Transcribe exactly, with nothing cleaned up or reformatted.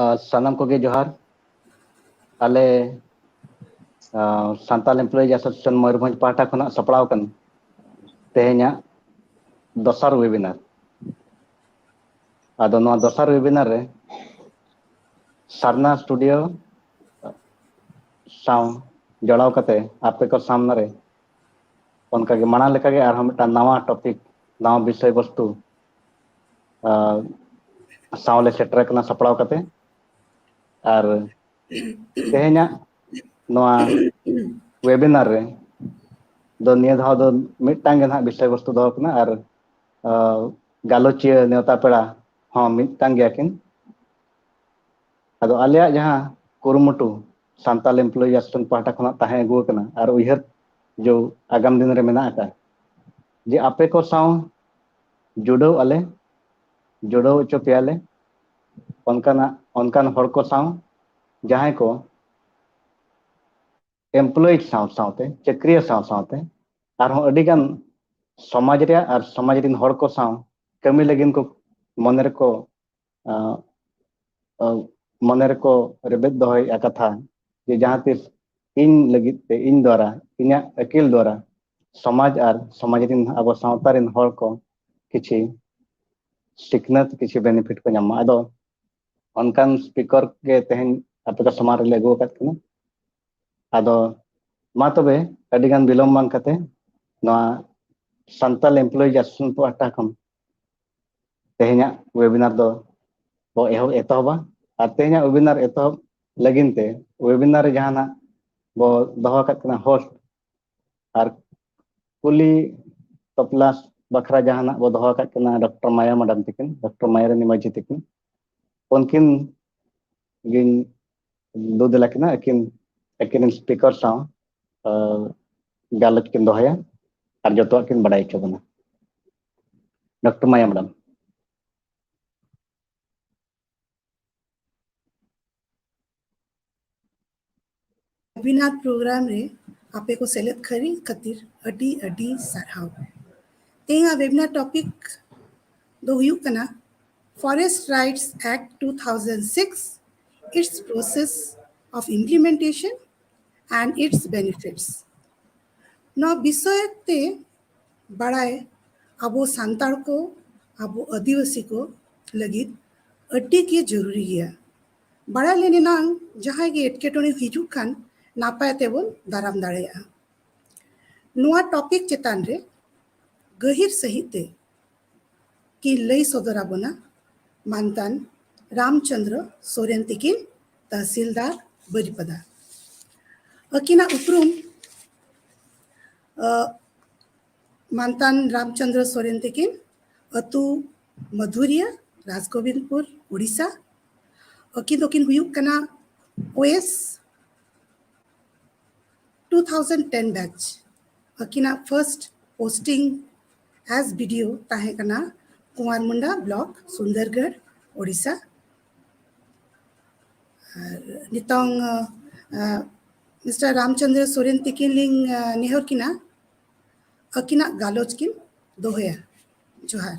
ᱟᱨ ᱥᱟᱱᱟᱢ ᱠᱚᱜᱮ ᱡᱚᱦᱟᱨ᱾ ᱟᱞᱮ, ᱟᱨ, ᱥᱟᱱᱛᱟᱞ ᱮᱢᱯᱞᱚᱭᱤᱡᱽ ᱮᱥᱳᱥᱤᱭᱮᱥᱚᱱ ᱢᱚᱭᱩᱨᱵᱷᱚᱸᱡᱽ ᱯᱟᱦᱴᱟ ᱠᱷᱚᱱᱟᱜ ᱥᱟᱯᱲᱟᱣ ᱟᱠᱟᱱ ᱛᱮᱦᱮᱧᱟᱜ ᱫᱚᱥᱟᱨ ᱣᱮᱵᱤᱱᱟᱨ᱾ ᱟᱫᱚ ᱱᱚᱣᱟ ᱫᱚᱥᱟᱨ ᱣᱮᱵᱤᱱᱟᱨ ᱨᱮ ᱥᱟᱨᱱᱟ ᱥᱴᱩᱰᱤᱭᱳ ᱥᱟᱶ ᱡᱚᱲᱟᱣ ᱠᱟᱛᱮ ᱟᱯᱮ ᱠᱚ ᱥᱟᱢᱱᱟ ᱨᱮ ᱚᱱᱠᱟᱜᱮ ᱢᱟᱲᱟᱝ ᱞᱮᱠᱟᱜᱮ ᱟᱨᱦᱚᱸ ᱢᱤᱫᱴᱟᱝ ᱱᱟᱣᱟ ᱴᱚᱯᱤᱠ, ᱱᱟᱣᱟ ᱵᱤᱥᱚᱭ ᱵᱚᱥᱛᱩ, ᱟᱨ, ᱥᱟᱶ ᱞᱮ ᱥᱮᱴᱮᱨ ᱟᱠᱟᱱᱟ ᱥᱟᱯᱲᱟᱣ ᱠᱟᱛᱮ᱾ ᱟᱨ ᱛᱮᱦᱮᱧᱟᱜ ᱱᱚᱣᱟ ᱣᱮᱵᱤᱱᱟᱨ ᱨᱮ ᱫᱚ ᱱᱤᱭᱟᱹ ᱫᱷᱟᱣ ᱫᱚ ᱢᱤᱫᱴᱟᱝ ᱜᱮ ᱱᱟᱦᱟᱜ ᱵᱤᱥᱚᱭ ᱵᱚᱥᱛᱩ ᱫᱚᱦᱚ ᱠᱟᱱᱟ ᱟᱨ, ᱟᱨ, ᱜᱟᱞᱚᱪᱤᱭᱟᱹ ᱱᱮᱣᱛᱟ ᱯᱮᱲᱟ ᱦᱚᱸ ᱢᱤᱫᱴᱟᱝ ᱜᱮᱭᱟ ᱠᱤᱱ᱾ ᱟᱫᱚ ᱟᱞᱮᱭᱟᱜ ᱡᱟᱦᱟᱸ ᱠᱩᱨᱩᱢᱩᱴᱩ ᱥᱟᱱᱛᱟᱞ ᱮᱢᱯᱞᱚᱭᱤᱡᱽ ᱮᱥᱳᱥᱤᱭᱮᱥᱚᱱ ᱯᱟᱦᱴᱟ ᱠᱷᱚᱱᱟᱜ ᱛᱟᱦᱮᱸ ᱟᱹᱜᱩ ᱟᱠᱟᱱᱟ ᱟᱨ ᱩᱭᱦᱟᱹᱨ ᱡᱚ ᱟᱜᱟᱢ ᱫᱤᱱ ᱨᱮ ᱢᱮᱱᱟᱜ ᱟᱠᱟᱫ, ᱡᱮ ᱟᱯᱮ ᱠᱚ ᱥᱟᱶ ᱡᱩᱰᱟᱹᱣ ᱟᱞᱮ, ᱡᱩᱰᱟᱹᱣ ᱦᱚᱪᱚ ᱯᱮᱭᱟᱞᱮ ᱚᱱᱠᱟᱱᱟᱜ, ᱚᱱᱠᱟᱱ ᱦᱚᱲ ᱠᱚ ᱥᱟᱶ ᱡᱟᱦᱟᱸᱭ ᱠᱚ ᱮᱢᱯᱞᱚᱭᱤᱡᱽ ᱥᱟᱶ ᱥᱟᱶᱛᱮ, ᱪᱟᱹᱠᱨᱤᱭᱟᱹ ᱥᱟᱶ ᱥᱟᱶᱛᱮ ᱟᱨᱦᱚᱸ ᱟᱹᱰᱤᱜᱟᱱ ᱥᱚᱢᱟᱡᱽ ᱨᱮᱭᱟᱜ ᱟᱨ ᱥᱚᱢᱟᱡᱽ ᱨᱤᱱ ᱦᱚᱲ ᱠᱚ ᱥᱟᱶ ᱠᱟᱹᱢᱤ ᱞᱟᱹᱜᱤᱫ ᱠᱚ ᱢᱚᱱᱮ ᱨᱮᱠᱚ, ᱟᱸ, ᱟᱸ, ᱢᱚᱱᱮ ᱨᱮᱠᱚ ᱨᱮᱵᱮᱫ ᱫᱚᱦᱚᱭᱮᱫᱼᱟ ᱠᱟᱛᱷᱟ, ᱡᱮ ᱡᱟᱦᱟᱸ ᱛᱤᱥ ᱤᱧ ᱞᱟᱹᱜᱤᱫ ᱛᱮ, ᱤᱧ ᱫᱣᱟᱨᱟ, ᱤᱧᱟᱹᱜ ᱟᱹᱠᱤᱞ ᱫᱣᱟᱨᱟ ᱥᱚᱢᱟᱡᱽ ᱟᱨ ᱥᱚᱢᱟᱡᱽ ᱨᱤᱱ, ᱟᱵᱚ ᱥᱟᱶᱛᱟ ᱨᱤᱱ ᱦᱚᱲ ᱠᱚ ᱠᱤᱪᱷᱤ ᱥᱤᱠᱷᱱᱟᱹᱛ, ᱠᱤᱪᱷᱤ ᱵᱮᱱᱤᱯᱷᱤᱴ ᱠᱚ ᱧᱟᱢᱟ᱾ ᱟᱫᱚ ᱚᱱᱠᱟᱱ ᱥᱯᱤᱠᱟᱨ ᱜᱮ ᱛᱮᱦᱮᱧ ᱟᱯᱮ ᱠᱚ ᱥᱟᱢᱟᱝ ᱨᱮᱞᱮ ᱟᱹᱜᱩ ᱟᱠᱟᱫ ᱠᱤᱱᱟ᱾ ᱟᱫᱚ ᱢᱟ ᱛᱚᱵᱮ ᱟᱹᱰᱤ ᱜᱟᱱ ᱵᱤᱞᱚᱢ ᱵᱟᱝ ᱠᱟᱛᱮ ᱱᱚᱣᱟ ᱥᱟᱱᱛᱟᱞ ᱮᱢᱯᱞᱚᱭᱤᱡᱽ ᱮᱥᱳᱥᱤᱭᱮᱥᱚᱱ ᱯᱟᱦᱴᱟ ᱠᱷᱚᱱ ᱛᱮᱦᱮᱧᱟᱜ ᱣᱮᱵᱤᱱᱟᱨ ᱫᱚ ᱵᱚ ᱮᱦᱚᱵ, ᱮᱛᱚᱦᱚᱵᱟ᱾ ᱟᱨ ᱛᱮᱦᱮᱧᱟᱜ ᱣᱮᱵᱤᱱᱟᱨ ᱮᱛᱚᱦᱚᱵ ᱞᱟᱹᱜᱤᱫ ᱛᱮ ᱣᱮᱵᱤᱱᱟᱨ ᱨᱮ ᱡᱟᱦᱟᱱᱟᱜ ᱵᱚ ᱫᱚᱦᱚ ᱟᱠᱟᱫ ᱠᱟᱱᱟ ᱦᱳᱥᱴ, ᱟᱨ ᱠᱩᱞᱤ ᱛᱚᱯᱞᱟᱥ ᱵᱟᱠᱷᱨᱟ ᱡᱟᱦᱟᱱᱟᱜ ᱵᱚ ᱫᱚᱦᱚ ᱟᱠᱟᱫ ᱠᱟᱱᱟ ᱰᱚᱠᱴᱚᱨ ᱢᱟᱭᱟ ᱢᱮᱰᱟᱢ ᱛᱟᱹᱠᱤᱱ, ᱰᱚᱠᱴᱚᱨ ᱢᱟᱭᱟ ᱨᱟᱱᱤ ᱢᱟᱹᱡᱷᱤ ᱛᱟᱹᱠᱤᱱ᱾ ᱩᱱᱠᱤᱱ ᱜᱤᱧ ᱫᱩ ᱫᱮᱞᱟ ᱠᱤᱱᱟ, ᱟᱹᱠᱤᱱ, ᱟᱹᱠᱤᱱ ᱨᱮᱱ ᱥᱯᱤᱠᱟᱨ ᱥᱟᱶ, ᱟᱸ, ᱜᱟᱞᱚᱪ ᱠᱤᱱ ᱫᱚᱦᱚᱭᱟ ᱟᱨ ᱡᱚᱛᱚᱣᱟᱜ ᱠᱤᱱ ᱵᱟᱰᱟᱭ ᱦᱚᱪᱚ ᱵᱚᱱᱟ᱾ ᱰᱚᱠᱴᱚᱨ ᱢᱟᱭᱟ ᱢᱮᱰᱟᱢ᱾ ᱣᱮᱵᱤᱱᱟᱨ ᱯᱨᱳᱜᱨᱟᱢ ᱨᱮ ᱟᱯᱮ ᱠᱚ ᱥᱮᱞᱮᱫ ᱠᱷᱟᱹᱛᱤᱨ ᱟᱹᱰᱤ ᱟᱹᱰᱤ ᱥᱟᱨᱦᱟᱣ᱾ ᱛᱮᱦᱮᱧᱟᱜ ᱣᱮᱵᱤᱱᱟᱨ ᱴᱚᱯᱤᱠ ᱫᱚ ᱦᱩᱭᱩᱜ ᱠᱟᱱᱟ Forest Rights Act two thousand six, its process of implementation and its benefits. ᱱᱚᱣᱟ ᱵᱤᱥᱚᱭ ᱛᱮ ᱵᱟᱲᱟᱭ ᱟᱵᱚ ᱥᱟᱱᱛᱟᱲ ᱠᱚ, ᱟᱵᱚ ᱟᱹᱫᱤᱵᱟᱹᱥᱤ ᱠᱚ ᱞᱟᱹᱜᱤᱫ ᱟᱹᱰᱤ ᱜᱮ ᱡᱚᱨᱩᱨᱤ ᱜᱮᱭᱟ᱾ ᱵᱟᱲᱟᱭ ᱞᱮᱱ ᱮᱱᱟᱝ ᱡᱟᱦᱟᱸᱭ ᱜᱮ ᱮᱴᱠᱮᱴᱚᱬᱮ ᱦᱤᱡᱩᱜ ᱠᱷᱟᱱ ᱱᱟᱯᱟᱭ ᱛᱮᱵᱚᱱ ᱫᱟᱨᱟᱢ ᱫᱟᱲᱮᱭᱟᱜᱼᱟ᱾ ᱱᱚᱣᱟ ᱴᱚᱯᱤᱠ ᱪᱮᱛᱟᱱ ᱨᱮ ᱜᱟᱹᱦᱤᱨ ᱥᱟᱹᱦᱤᱡ ᱛᱮ ᱠᱤᱱ ᱞᱟᱹᱭ ᱥᱚᱫᱚᱨ ᱟᱵᱚᱱᱟ ᱢᱟᱱᱛᱟᱱ ᱨᱟᱢᱪᱚᱸᱫᱽᱨᱚ ᱥᱚᱨᱮᱱ ᱛᱤᱠᱤᱱ, ᱛᱟᱦᱥᱤᱞᱫᱟᱨ ᱵᱟᱹᱨᱤᱯᱟᱫᱟ᱾ ᱟᱹᱠᱤᱱᱟᱜ ᱩᱯᱨᱩᱢ, ᱟᱹ, ᱢᱟᱱᱛᱟᱱ ᱨᱟᱢᱪᱚᱸᱫᱽᱨᱚ ᱥᱚᱨᱮᱱ ᱛᱤᱠᱤᱱ, ᱟᱹᱛᱩ ᱢᱟᱫᱷᱩᱨᱤᱭᱟ, ᱨᱟᱡᱽᱜᱳᱵᱤᱱᱫᱯᱩᱨ, ᱳᱰᱤᱥᱟ᱾ ᱟᱹᱠᱤᱱ ᱫᱚᱠᱤᱱ ᱦᱩᱭᱩᱜ ᱠᱟᱱᱟ Oasis two thousand ten batch᱾ ᱟᱹᱠᱤᱱᱟᱜ first posting as BDO ᱛᱟᱦᱮᱸ ᱠᱟᱱᱟ ᱠᱩᱣᱟᱨᱢᱩᱱᱰᱟ block, ᱥᱩᱱᱫᱚᱨᱜᱚᱲ, ᱳᱰᱤᱥᱟ᱾ ᱟᱨ ᱱᱤᱛᱚᱝ, ᱟᱸ, ᱟᱸ, ᱢᱤᱥᱴᱟᱨ ᱨᱟᱢᱪᱚᱸᱫᱽᱨᱚ ᱥᱚᱨᱮᱱ ᱛᱤᱠᱤᱱ ᱞᱤᱧ, ᱟᱸ, ᱱᱮᱦᱚᱨ ᱠᱤᱱᱟ, ᱟᱹᱠᱤᱱᱟᱜ ᱜᱟᱞᱚᱪ ᱠᱤᱱ ᱫᱚᱦᱚᱭᱟ᱾ ᱡᱚᱦᱟᱨ᱾